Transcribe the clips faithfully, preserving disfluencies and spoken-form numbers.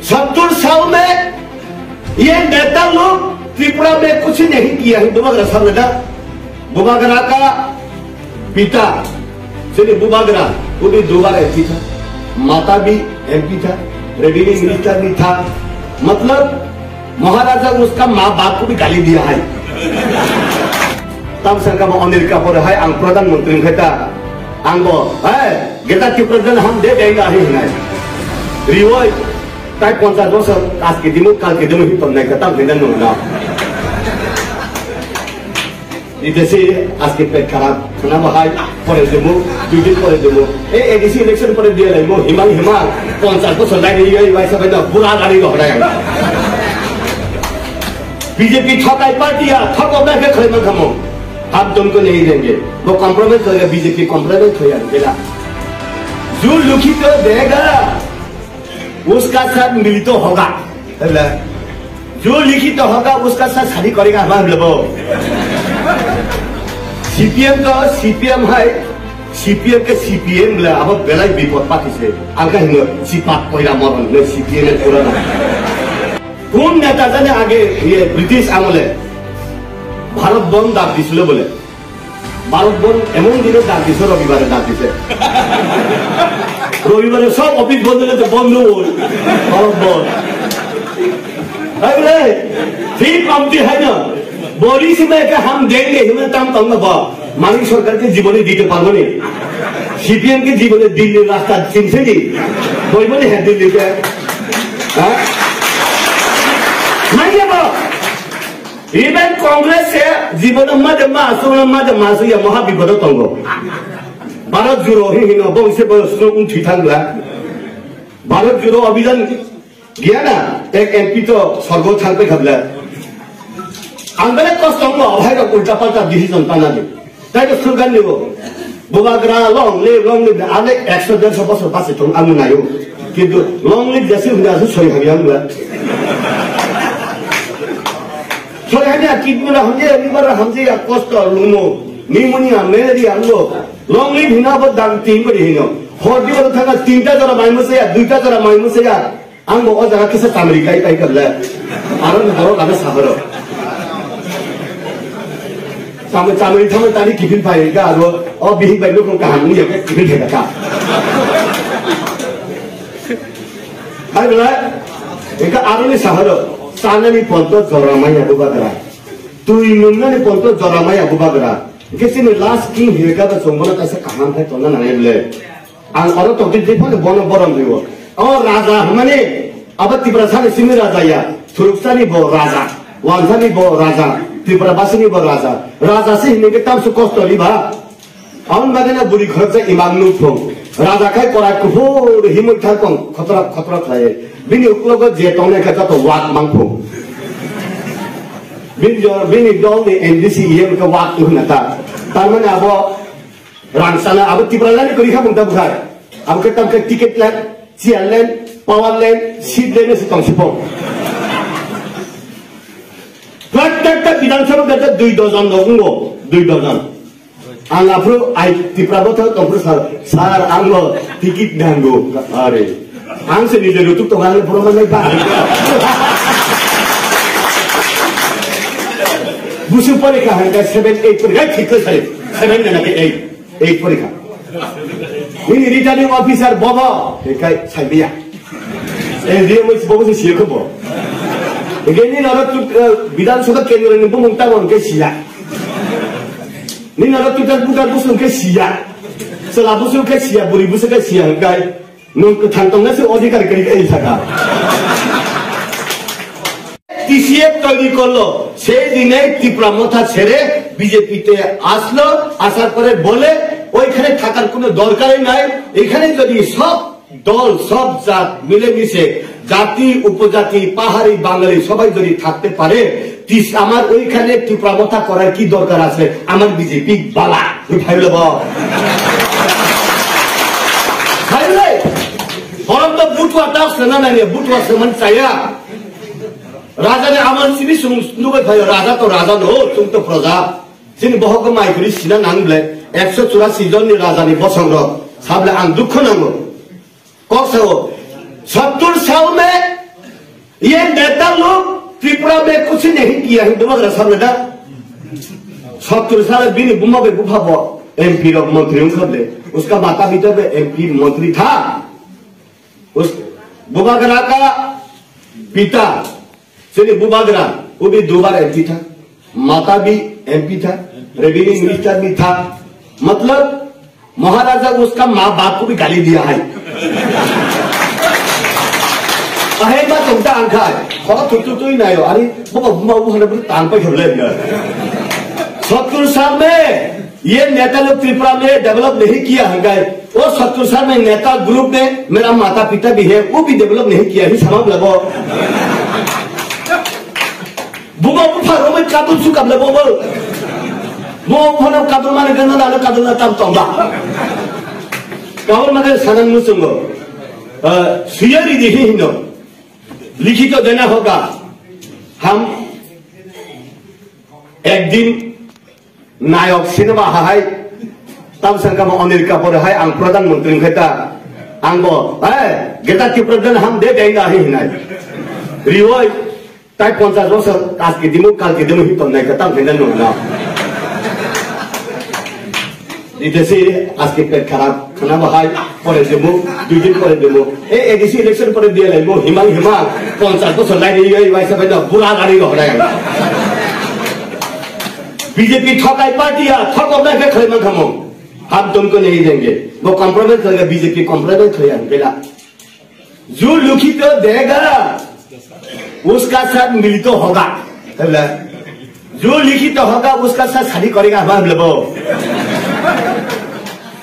सत्तर साल में ये नेता लोग त्रिपुरा में कुछ नहीं किया है। Bubagra sal da, Bubagra ka pita, sini Bubagra, वो भी दो बार एमपी था, माता भी एमपी था, रेवेन्यू मिनिस्टर भी था। मतलब महाराजा उसका माँ बाप को भी गाली दिया है। Tam saka mo America pore hai ang pradhan mantri khaita, ang bo hai geta ki pradhan ham de dai na hi hinai. Riwai tai ponchas bosor, aske dimu kalke dimu hi ton nai kata hinai no na. Idese aske pet kharap khana bahai, pore dimu, dui din pore dimu. E ADC election pore dia lai mo himang himang ponchas bosor lai ni yai bai sabai na bura gari ro hodai. BJP ठगाई पार्टी है, ठग होगा के खैमा खमो, हम तुमको नहीं देंगे। वो कॉम्प्रोमाइज हो गया, बीजेपी कॉम्प्रोमाइज हो गया, बेटा। जो लिखित देगा, उसका साथ मिलित होगा, है बोला? जो लिखित होगा, उसका साथ शादी करेगा, हमारे लोगों। सीपीएम का सीपीएम है, सीपीएम के सीपीएम बोला, अब बेला ही विपद पाती से, आगे हिंदू सीपा कोयला मरन, मैं सीपीएम में पूरा ना। কোন নেতা জানে আগে ইয়ে ব্রিটিশ আমলে ভারত বন্ধ ডাক দিছিল বলে? ভারত বন্ধ এমন দিনে ডাক দিছে, রবিবারে ডাক দিছে। রবিবারে সব অফিস বন্ধ হলে তো বন্ধ হল, ভারত বন্ধ। ঠিক কমতি হয় না। বড়ি সীমা একটা হাম দেন রে, হিমে তাম তাম না বা। মানিক সরকারকে জীবনে দিতে পারবো নি। সিপিএম কে জীবনে দিল্লির রাস্তা চিনছে নি? বলবো নি হ্যাঁ দিল্লিতে? হ্যাঁ? মাইকে বল। Even Congress se জীবনে মাঝে মাস, মাঝে মাস ইয়া মহা বিপদ tongo. ভারত জোড়ো হি হিনো বংশে বয়স নো উঠি থাকলা. ভারত জোড়ো অভিযান Giyana, ek M P to sorgo thangpai khabla. Ang bele kosto wngmo, hai rok ulta palta decision tana di. Tai to slogan nibo. Bubagra long live, long live. Ale ekso derso bosor basi thung ang nayo. Kintu long live jasi hunda asu soi hamya hunda. Soi hamya kidney ra hamya, liver ra hamya, kosto lumo. Pneumonia, malaria, lo. Long live hina bo dang tin bari hino. Hor di bo thanga tinta jora mai mo saya, duita jora mai mo saya. Ang bo o jaga kisa chamri kai pai kable. Aro ni borok ano sahoro. Chamri, chamri thamri tari kifin pai ka aro o bihik bai nukung kaham ni ya kifin theka ka. Hai bela, eka aro ni sahoro. Sana ni ponto jora maya bubagra. Tui nungna ni ponto jora maya bubagra. Kisi ni last king hirka ba chongmana kaisa kaham hai tona nangai bele. Ang oro tongtwi twi phano bono borom riwo. O raja hwnmani abo Tiprasani simi raja ya, Thuruksani bo raja, Wansani bo raja, Tripurabasini bo raja. Raja se hwnwi khe tamsuk kosto riba. Aboni bagwi no bwrwi khoroksa imang nukphung. Raja khai korai kuphur himwi thangkong khotrok khotrok khlaiwi. Bini uklogo je tongnai khe joto wak mangphung. Bini jo-, bini dolni M D C E M khe wak wngna ta. Tamani abo Rang sana abo Tipraland ni kwrwi kha mung tabukha. Abo khe tam khe ticket land, chair land, power land, seat land se tong sipong. Pratyekta Bidhan Sabha khe dui dozen rok wngo, dui dozen. Ang aphuru ai Tipra bo thang tong phuru sir, sir, ang bo ticket nango. Are. Ang se nije rutuk tong ang phuru manai ba. Busu porikha hangka seven eight porikha, thik khe sari. Seven na ke eight. Eight porikha. Nini returning officer bobo, hekai saibiya. S D M bobo se siya khobo. Nini nara tu, eh, Bidhan Sabha kendra ni bumung tabon ke siya. Nini nara tu tar buka busung ke siya. Sela busung ke siya, buri busung ke siya, hekai. Nwng kwthang tongna se odhikar kwrwi khe saka. T C F toiri korlo, sei dinai Tipra Motha ছেড়ে B J P তে আসলো, আসার পরে বলে, "ওইখানে থাকার কোনো দরকারই নাই, এখানে যদি সব দল, সব জাত মিলেমিশে, জাতি, উপজাতি, পাহাড়ি, বাঙালি সবাই যদি থাকতে পারে, টিস-, আমার ওইখানে টিপরা মথা করার কি দরকার আছে? আমার বিজেপি বালা।" তুই ভাই বলে বল। ভাই বলে, বরং তো বুটুয়া তাও সেনা নাই, বুটুয়া সেমন চাইয়া। রাজা রে আমার সিবি সুন-, নুবে ভাই, রাজা তো রাজা নো, তুমি তো প্রজা। Chini bohok ko mai kwrwi sina nang ble, ekso churasi jon ni raja ni bosong rok, sable ang dukho nango. Kok sao, সত্তর সাল মে लोग त्रिपुरा में कुछ नहीं किया है, डुबक रहा सामने था। सत्तर साल बिन बुमा बे बुफा बो एमपी रो मंत्री उनखा दे, उसका माता पिता बे एमपी मंत्री था। उस बुबागरा का पिता, चलिए बुबागरा, वो भी दो बार एमपी था, माता भी एमपी था, रेवेन्यू मिनिस्टर भी था। मतलब महाराजा उसका माँ बाप को भी गाली दिया है। अहे बा तुमता आंखा है। खो तू तू तू ही ना हो। अरे वो वो वो हने बोले तांग पे खेले ना। सत्तर साल में ये नेता लोग त्रिपुरा में डेवलप नहीं किया है गाय। वो सत्तर साल में नेता ग्रुप में मेरा माता पिता भी है, वो भी डेवलप नहीं किया है। समझ लगो। Buma bupha romwi kadul sukam le bobo. Buma bupha no kadul mani gana dana kadul na tam tong ba. Kahor mane sanan musungo. Suyari dihi hino. Likhito dena hoga. Ham ek din Nayok cinema hahai, tam sangkama Anil Kapoor hai ang Pradhan Mantri wngkhe ta, ang bo, eh, geta ki Pradhan ham de dai na hi hinai. Rioi, tai ponchas bosor, aske dimu, kalke dimu hi ton nai ka tam hinai nung na. Ite si aske pet kharap, khana bahai, pore dimu, dui din pore dimu. Eh, A D C election pore dia lai mo, himang himang, ponchas bosor lai ri, oi, bai sa bai na, bura gari ro lai. B J P thokai party ya, thokok na ke khlai man khamo. Hum tumko nahi denge. Wo compromise karega, B J P compromise khlai ya, bela. जो लिखित देगा, उसका साथ मिलित होगा. Tabla. जो लिखित होगा, उसका साथ शादी करेगा, hum lebo.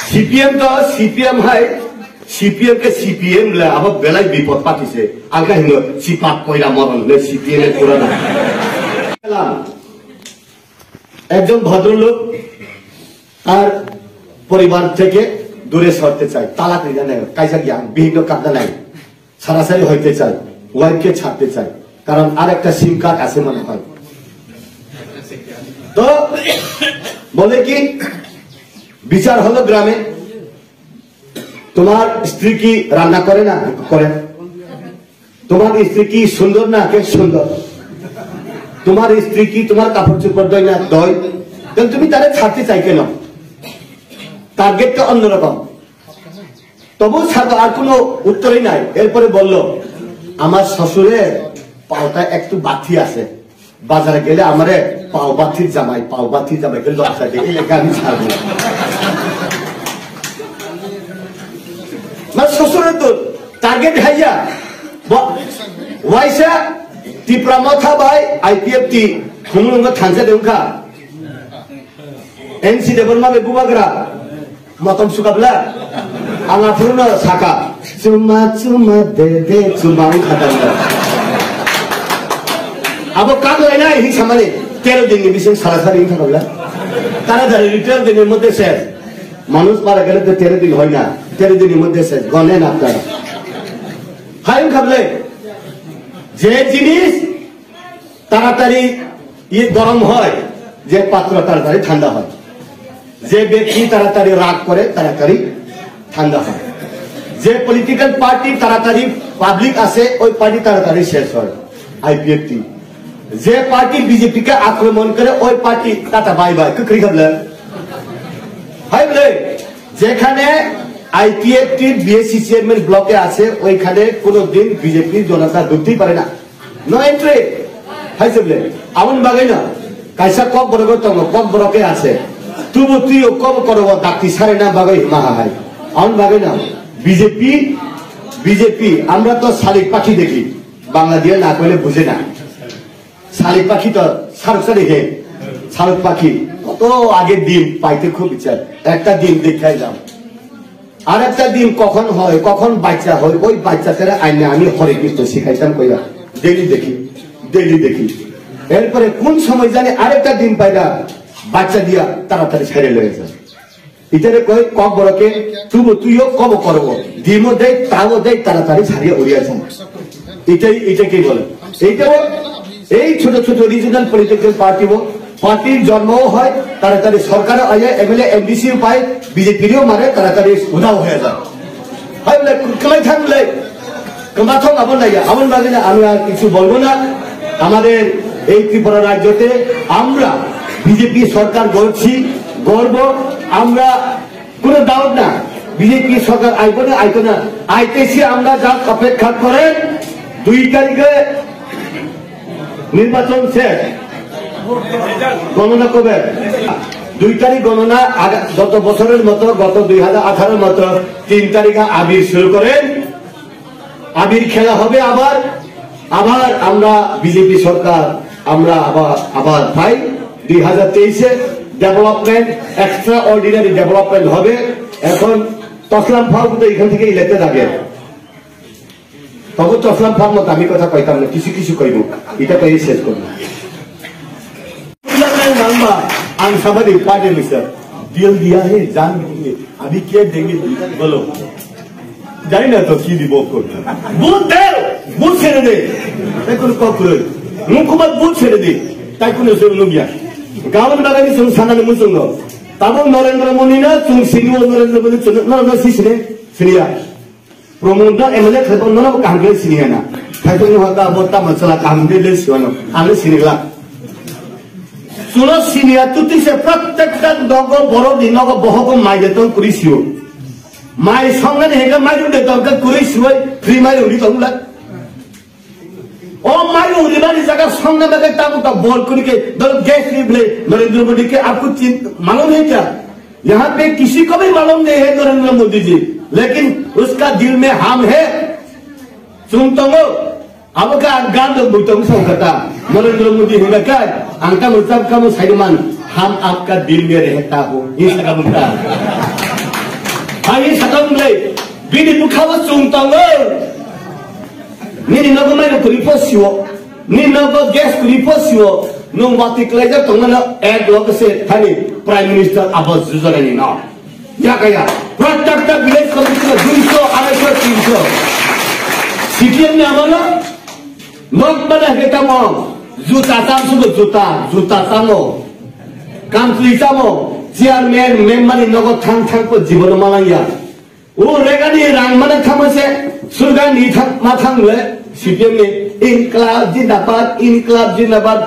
C P M to C P M hai, C P M ke C P M le, abo belai bipod party se. Ang ka hino, sipat koira moron le, C P M e purana. একজন ভদ্রলোক তার পরিবার থেকে দূরে সরতে চায়, তালাক নিতে নেয়, কাইজা জ্ঞান, বিভিন্ন কারণে নেয়, ছাড়াছাড়ি হইতে চায়, ওয়াইফকে ছাড়তে চায়, কারণ আর একটা সিম কার্ড আছে মনে হয়। তো বলে কি, বিচার হলো গ্রামে, তোমার স্ত্রী কি রান্না করে না? করে। তোমার স্ত্রী কি সুন্দর না? কে সুন্দর। তোমার স্ত্রী কি তোমার কাপড় চোপড় দেয় না? দেয়। তাহলে তুমি তারে ছাড়তে চাই কেন? টার্গেটটা অন্যরকম। তবু ছাড়ো, আর কোনো উত্তরই নাই। এরপরে বলল, আমার শ্বশুরের পাওটা একটু বাথি আছে, বাজারে গেলে আমারে পাও বাথির জামাই, পাও বাথির জামাই করে লটকা দিয়ে, এই লেখা আমি ছাড়বো না। মানে শ্বশুরের তো টার্গেট হাইয়া, ব-, ওয়াইসা, টিপরা মথা বাই, আইপিএফটি, খুমুলুঙ্গ থানসা দেউখা। এনসি দেবর্মা বে বুবাগ্রা, মতম সুকাবলা, আঙা ফুরুনো সাকা, চুমা চুমা দে দে চুমা উঠাতাম। আবো কাগজ নাই, হি সামানি, তেরো দিন নি বিসিং সারাসারি হি থাকাবলা। তাড়াতাড়ি তেরো দিনের মধ্যে শেষ। মানুষ মারা গেলে তো তেরো দিন হয় না, তেরো দিনের মধ্যে শেষ। গণেন আপনারা। হাই খাবলে, যে জিনিস তাড়াতাড়ি ইয়ে গরম হয়, যে পাত্র তাড়াতাড়ি ঠান্ডা হয়, যে ব্যক্তি তাড়াতাড়ি রাগ করে তাড়াতাড়ি ঠান্ডা হয়, যে পলিটিক্যাল পার্টি তাড়াতাড়ি পাবলিক আসে ওই পার্টি তাড়াতাড়ি শেষ হয়। আইপিএফটি যে পার্টি বিজেপিকে আক্রমণ করে ওই party tata bye bye Khukri খাবলেন। হয় বলে যেখানে আইপিএফটির বিএসসি চেয়ারম্যান ব্লকে আছে ওইখানে কোনোদিন বিজেপি জনতা ঢুকতেই পারে না। No entry. Hai se bole, aboni bagwi no. Kaisa kok borok tongo, kok borok khe ase. Tubu tuio kok korogo dakti sare na bagwi hima hai. Aboni bagwi no. BJP, BJP, আমরা তো শালিক পাখি দেখি। বাংলা দিয়ে না কইলে বুঝে না। শালিক পাখি তো শালুক শালিক হে। শালুক পাখি কত আগে ডিম পাইতে খুব ইচ্ছা। একটা ডিম দেখাই দাও। আর একটা দিন কখন হয়, কখন বাচ্চা হয়, ওই বাচ্চাটারে আইনে আমি হরে কৃষ্ণ শিখাইতাম কইয়া ডেইলি দেখি, ডেইলি দেখি। এরপরে কোন সময় জানি আরেকটা ডিম পাইরা বাচ্চা দিয়া তাড়াতাড়ি ছেড়ে লয়ে যায়। ইতারে কয় কক বড়কে তুবো তুইও কব করব, ডিমও দেয়, তাও দেয়, তাড়াতাড়ি ছাড়িয়ে উড়িয়া যায়। এটাই, এটা কি বলে? এইটাও এই ছোট ছোট রিজিওনাল পলিটিক্যাল পার্টিও, পার্টির জন্মও হয়, তাড়াতাড়ি সরকারও আয়, এমএলএ, এমডিসিও পায়, বিজেপিরও মারে, তাড়াতাড়ি উধাও হয়ে যায়। হয় বলে, কেলাই থাকলে কমাথক আবার লাগে, আমার লাগে না, আমি আর কিছু বলবো না। আমাদের এই ত্রিপুরা রাজ্যতে আমরা বিজেপি সরকার গড়ছি, গড়ব। আমরা কোনো ডাউট না, বিজেপি সরকার আইব না, আইতো না, আইতেছি। আমরা যা অপেক্ষা করেন, দুই তারিখে নির্বাচন শেষ, গণনা কবে? দুই তারিখ গণনা। আগ- গত বছরের মতো, গত দুই হাজার আঠারোর মতো তিন তারিখে আবির শুরু করেন। আবির খেলা হবে আবার, আবার আমরা বিজেপি সরকার, আমরা আবার, আবার পাই। দুই হাজার তেইশে ডেভেলপমেন্ট, এক্সট্রা অর্ডিনারি ডেভেলপমেন্ট হবে। এখন তসলাম ফারুক তো এখান থেকে ইলেক্টেড আগে, তবু তসলাম ফারুক মতো আমি কথা কইতাম না, কিছু কিছু কইব, এটা কয়ে শেষ করবো। মাংমা, আং সামারি পাঠে মিশা, দিল দিয়া হে, জান দিয়া হে, আমি কে দেঙ্গে বলো। জানি না তো কি দিব করতে। বুঝ দে, বুঝ ছেড়ে দে। তাই কোনো কক করে। মুখবাদ বুঝ ছেড়ে দে। তাই কোনো সে নুগিয়া। গাউন বাগানি সব সানানি মুসুঙ্গ। তাবো নরেন্দ্র মোদী না, তুমি সিনিয়র নরেন্দ্র মোদী, তুমি না, না, সিসিনে, senior. Pramod no M L A khlaibo nono kaham khe siniya na. Khaito ni hota bo tamo chwla kaham khe le siwano. Ang le sinigla. Suno siniya tuti se prottekta nogo borok ni nogo bohogo mai de tong kuri siyo. Mai songnani hega mai rung de tong khe kuri siwai free mai rung di tong la. O mai rung di mani jaga songna bagwi tamo ta bol kuri ke dol gas ni ble Narendra Modi ke apu chin malum hai kya? यहाँ पे किसी को भी मालूम नहीं है नरेंद्र मोदी जी, लेकिन उसका दिल में हम है। Chwng tongo, abo khe ang gan rok bui tong song kha ta. Narendra Modi hwnba khe, ang tamo chap kamo sai man, "हम आपका दिल में रहता हूँ," hi saka bwkha. Ang hi saka bwkha, bini bwkha bo chwng tongo. Nini nogo mai rok kwrwi pho siwo. Nini nogo gas kwrwi pho siwo. Nwng watwi kwlaijak tongmano ek loge se thani Prime Minister Awas Yojana ni no. Yakaya. Prottekta village committee no duiso, araisho, tinso. C P M ni amalo nok bana hwnkhe tamo juta cham sugo, juta, juta chamo. Kamchwlwi chamo. Chairman, member ni nogo thang thang po jibono malangya. O regani rang mana thangma se, surga ni thang ma thang le, C P M ni, "Inklab Jindabad, Inklab Jindabad."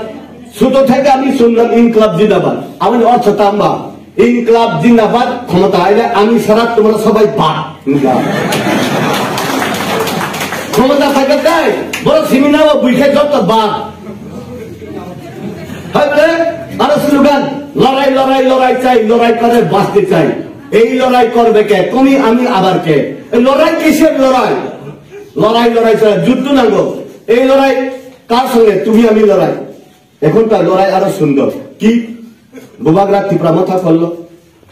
Suto thai kami sunlam Inklab Jindabad. Aboni ortho tamba, Inklab Jindabad, khomota aile ami sara tumara sobai bad. Khomota thai kai, boro simina o buikhe jotto bad. Hai bole, aro slogan, "Lorai, lorai, lorai chai, lorai kore baste chai." এই লড়াই করবে কে? তুমি, আমি, আবার কে? এই লড়াই কিসের লড়াই? লড়াই, লড়াই ছাড়া যুদ্ধ নাঙ্গো। এই লড়াই কার সঙ্গে? তুমি, আমি লড়াই। এখন তার লড়াই আরো সুন্দর। কি? বুবাগ্রা তিপ্রা মাথা করলো।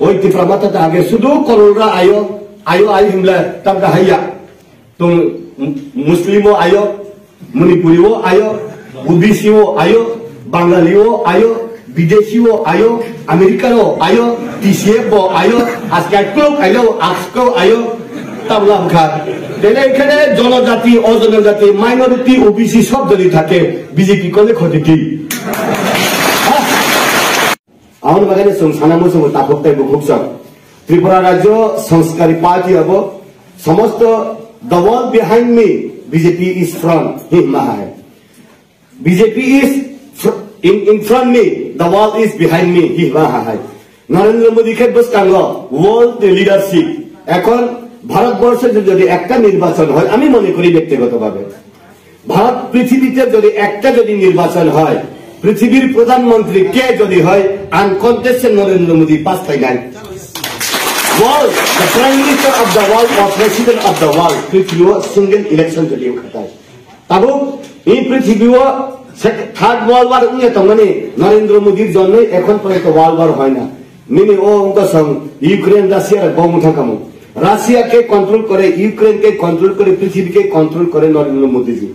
ওই তিপ্রা মাথাতে আগে শুধু করলরা আয়ো, আয়ো, আই হিমলা, তামকা হাইয়া। Tong Muslim o ayo, Manipuri o ayo, O B C o ayo, Bangali o ayo, Bideshi o ayo, American o ayo, T C F o ayo, Askar Club ayo, Asko ayo, tabla bwkha. Tele ekhane jonojati, ojonojati, minority, O B C sob jodi thake, B J P kole khoti ki? Aboni bagwi chwng sana muchungo takhuk tei bukhuk chwng. Tripura Rajya Sanskari Party abo somosto the wall behind me B J P is front hi hwnma hai. B J P is fr- in, in front me, the wall is behind me hi hwnma hai. Narendra Modi khe bwskango world leadership. এখন ভারতবর্ষে যদি একটা নির্বাচন হয়, আমি মনে করি ব্যক্তিগতভাবে, ভারত পৃথিবীতে যদি একটা যদি নির্বাচন হয়, পৃথিবীর প্রধানমন্ত্রী কে যদি হয়, uncontested Narendra Modi pass final. World, the Prime Minister of the world or President of the world, পৃথিবীও সিঙ্গেল ইলেকশন যদি হয়। Tabuk, এই পৃথিবীও থার্ড ওয়ার্ল্ড ওয়ার উনি তো মানে নরেন্দ্র মোদীর জন্যই এখন পর্যন্ত ওয়ার্ল্ড ওয়ার হয় না। Nini o wngkha song Ukraine Russia rok bo wngkha kamo. Russia khe control kore, Ukraine khe control kore, prithibi khe control kore Narendra Modi ji.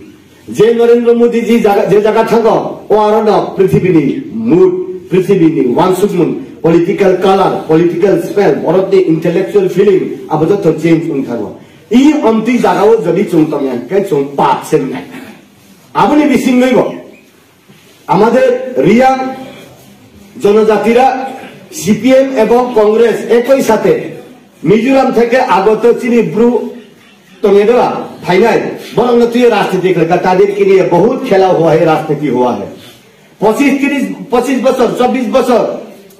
Je Narendra Modi ji jaga, je jaga thango, o aro no prithibini mood, prithibini wansukmung, political color, political spell, borokni intellectual feeling, abo joto change wng thango. I omtwi jagao jodi chwng tongya, khe chwng pap se wngnai. Aboni bisingwi bo. আমাদের রিয়াং জনজাতিরা সিপিএম এবং কংগ্রেস একই সাথে মিজোরাম থেকে আগত চিনি ব্রু তো মেয়েরা ফাইনাল বরং না তুই রাজনীতি করে, তাদেরকে নিয়ে বহুত খেলা হুয়া হে, রাজনীতি হুয়া হে। পঁচিশ তিরিশ পঁচিশ বছর, চব্বিশ বছর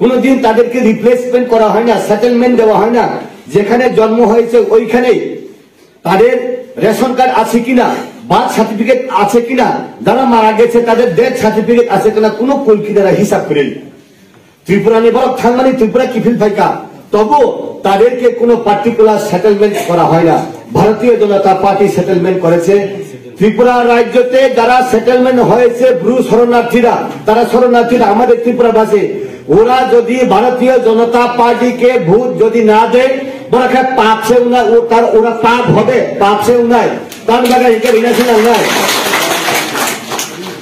কোনোদিন তাদেরকে রিপ্লেসমেন্ট করা হয় না, সেটেলমেন্ট দেওয়া হয় না। যেখানে জন্ম হয়েছে ওইখানেই তাদের রেশন কার্ড আছে কিনা, বার্থ সার্টিফিকেট আছে কিনা, যারা মারা গেছে তাদের ডেথ সার্টিফিকেট আছে কিনা, কোনো কুল কিনারা হিসাব করেনি। ত্রিপুরা নিয়ে বরং থাকমানি ত্রিপুরা কি ফিল ফাইকা, তবু তাদেরকে কোনো পার্টিকুলার সেটেলমেন্ট করা হয় না। ভারতীয় জনতা পার্টি সেটেলমেন্ট করেছে। ত্রিপুরা রাজ্যতে যারা সেটেলমেন্ট হয়েছে ব্রু শরণার্থীরা, তারা শরণার্থীরা আমাদের ত্রিপুরাবাসী। ওরা যদি ভারতীয় জনতা পার্টিকে ভোট যদি না দেয়, বড় একটা পাপ সে উনার, ও তার ওরা পাপ হবে, পাপ সে উনায়। তার বাগা হিকে রিনা সিনা নাই।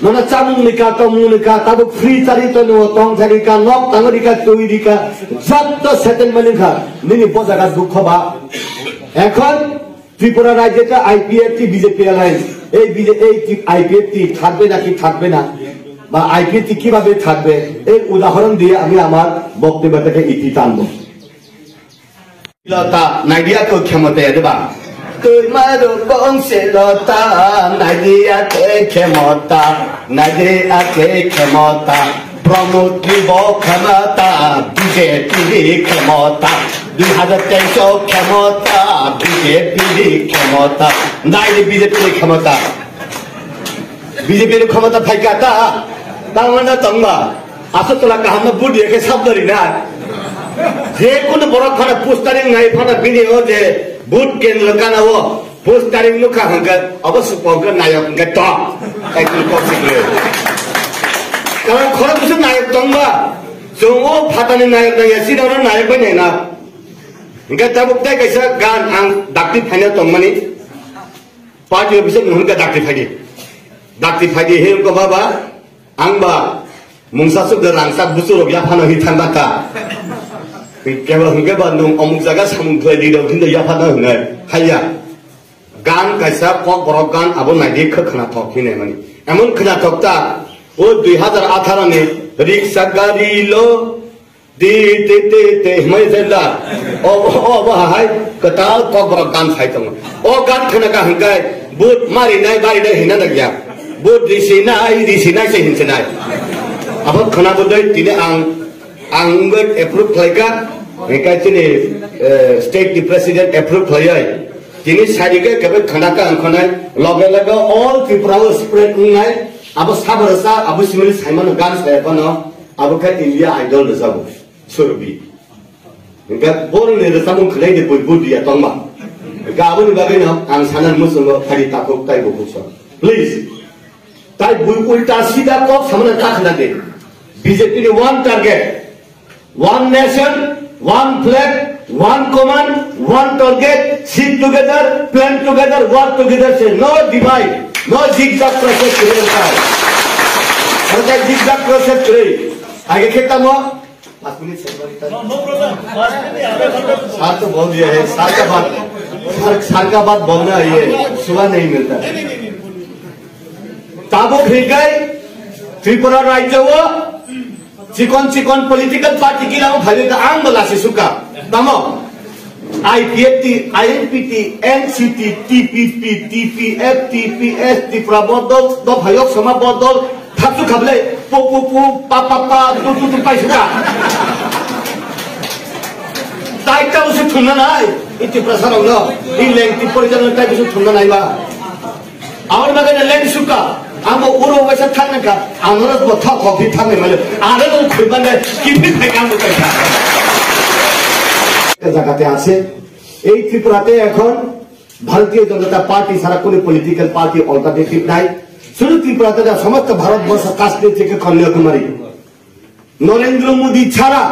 Nono chamung ni ka, tongmung ni ka, tabuk free chari tono, tong chari ka, nok tango di ka, twi di ka, jotto settlement ni kha, nini bo jaga dukho ba. এখন ত্রিপুরা রাজ্যে তো আইপিএফটি বিজেপি অ্যালায়েন্স, এই বিজে-, এই কি আইপিএফটি থাকবে নাকি থাকবে না, বা আইপিএফটি কিভাবে থাকবে, এই উদাহরণ দিয়ে আমি আমার বক্তব্যটাকে ইতি টানবো। Lota, naidia ko khemota ya diba? Twi maru bongse lota, naidia ke khemota, naidia ke khemota. Pramod ni bo khemota, B J P ni khemota. Dui hajar teis o khemota, B J P ni khemota. Nai di B J P ni khemota. B J P ni khomota phaikha ta, ta wngna tongma. Aswk tola kaham no vote ya khe sabdari na. Je kono borok phana postering nai phana bini o je vote kendro gana o postering nukha hwnkhe obo swpok khe nayok hwnkhe to. Ekdom kok sikle. Karon khorok bwswk nayok tongma. Chwng o phatani nayok nang ya, sini ono nayok bai nai na. Hwnkhe tabuk tei kaisa gan ang dakti phaina tongmani. Party office ni hwnka dakti phaidi. Dakti phaidi he hwnka baba, ang ba mungsa suk da rangsa busu rok ya phano hi thang ta. Kebo hwnka ba nung omuk jaga samung thai di rok hinda ya phano hwnai. Haiya. Gan kaisa kok borok gan abo naidi khwkhna thok hinai mani. Emon khwna thok ta, o dui hajar atharo ni riksa gari lo Ti, ti, ti, ti, hwnwi jenda. O, o, bo hai, kwtal kokborok gan sai tongo. O gan khna ka hwnkhe, vote marinai, barinai hwnna nangya. Vote risinai, risinai se hinsinai. Abo khna bodoi tini ang, ang wngwi approve khlaika, hwnkhe chini, eh, state ni president approve khlaiwi. Tini sadi khe kebo khna ka hwnkhe nai, loge loge all Tripura o spread wngnai, abo sabrasa, abo simili saimano gan saya phano, abo khe India Idol rwjago. Surbi. Hingke borokni rwchapmung khwnai de bui budi ya tongma. Hingke aboni bagwi no ang sana muchungo phari takhuk tai bo buksa. Please. Tai bui ulta sida kok samana ta khna de. B J P ni one target. One nation, one flag, one command, one target, sit together, plan together, work together, say no divide, no zigzag process together. Hingke zigzag process together. Age kheta mo, पाँच minute sir, sir तो बोल दिया है, सर का बात, sir, sir का बात बोलना है, ये सुबह नहीं मिलता। Tabuk hikai Tripura rajyo o chikon chikon political party kila o phaiwi ta ang bo lasi suka. Tamo? I P F T, I N P T, N C T, T P P, T P F, T P S, Tripura Bodol, Dophayok Soma Bodol, Thapsu khablai, pu, pu, pu, pa, pa, pa, tu, tu, tu, pai suka. Tai ta usu thumna nai, iti prasarok no, i leng ti porijalno tai usu thumna nai ba. Amar maga na leng suka, amo uro waisa thang nangka, amara bo thok thok di thang nai male, ara no khui ban dai, ki bi khai kam kai ka. Ka jaga te ase, ei Tripura te ekhon ভারতীয় জনতা পার্টি ছাড়া কোনো political party alternative নাই। শুধু ত্রিপুরাতে না, সমস্ত ভারতবর্ষ, কাশ্মীর থেকে কন্যাকুমারী। নরেন্দ্র মোদী ছাড়া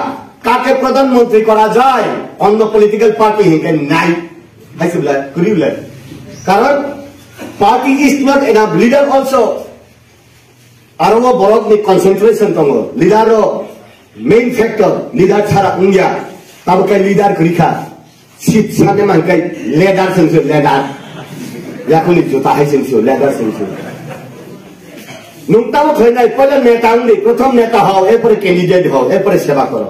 কাকে প্রধানমন্ত্রী করা যায়? অন্য পলিটিক্যাল পার্টি হিকে নাই। হাই সুবলা, কুড়ি উলা। কারণ party is not enough, leader also. Aro o borok ni concentration tongo. Leader o main factor, leader chara wngya. Tabo khe leader kwrwi kha. Sip sane man kai leader sengsu, leader. Yakuni juta hai sengsu, leader sengsu. Nung tabo khlai nai, poila neta wngdi, prothom neta hao, erpore candidate hao, erpore seba koro.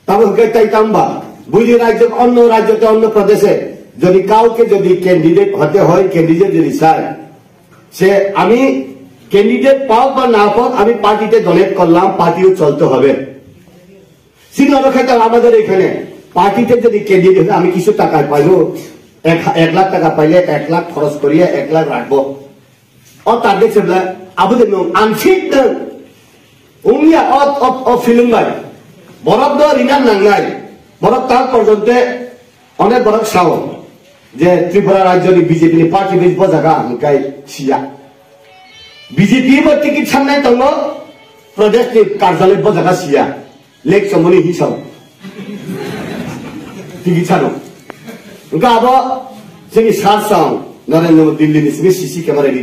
Tamo hwnkhe tai tangba, buini rajyo, onno rajyo tei onno pradeshe যদি কাউকে যদি ক্যান্ডিডেট হতে হয়, ক্যান্ডিডেট যদি চাই, সে আমি ক্যান্ডিডেট পাক বা না পাক, আমি পার্টিতে ডোনেট করলাম, পার্টিও চলতে হবে। সিনিয়র ক্ষেত্রে আমাদের এখানে পার্টিতে যদি ক্যান্ডিডেট হয়, আমি কিছু টাকা পাইবো, এক এক লাখ টাকা পাইলে এক লাখ খরচ করিয়া এক লাখ রাখবো। O target sebla abo de nung unfit nung. Ungya o, o, o film bai. Borok do rina nangnai. Borok tal porjonte onek borok sao je Tripura rajyo ni B J P ni party base bo jaga hingkai siya. B J P bo ticket sangnai tongo, Pradesh ni karjaloi bo jaga siya. Lek chomoni hisab. Tigi chano. Engka abo chini sar song Narendra Modi Delhi ni sini C C camera ni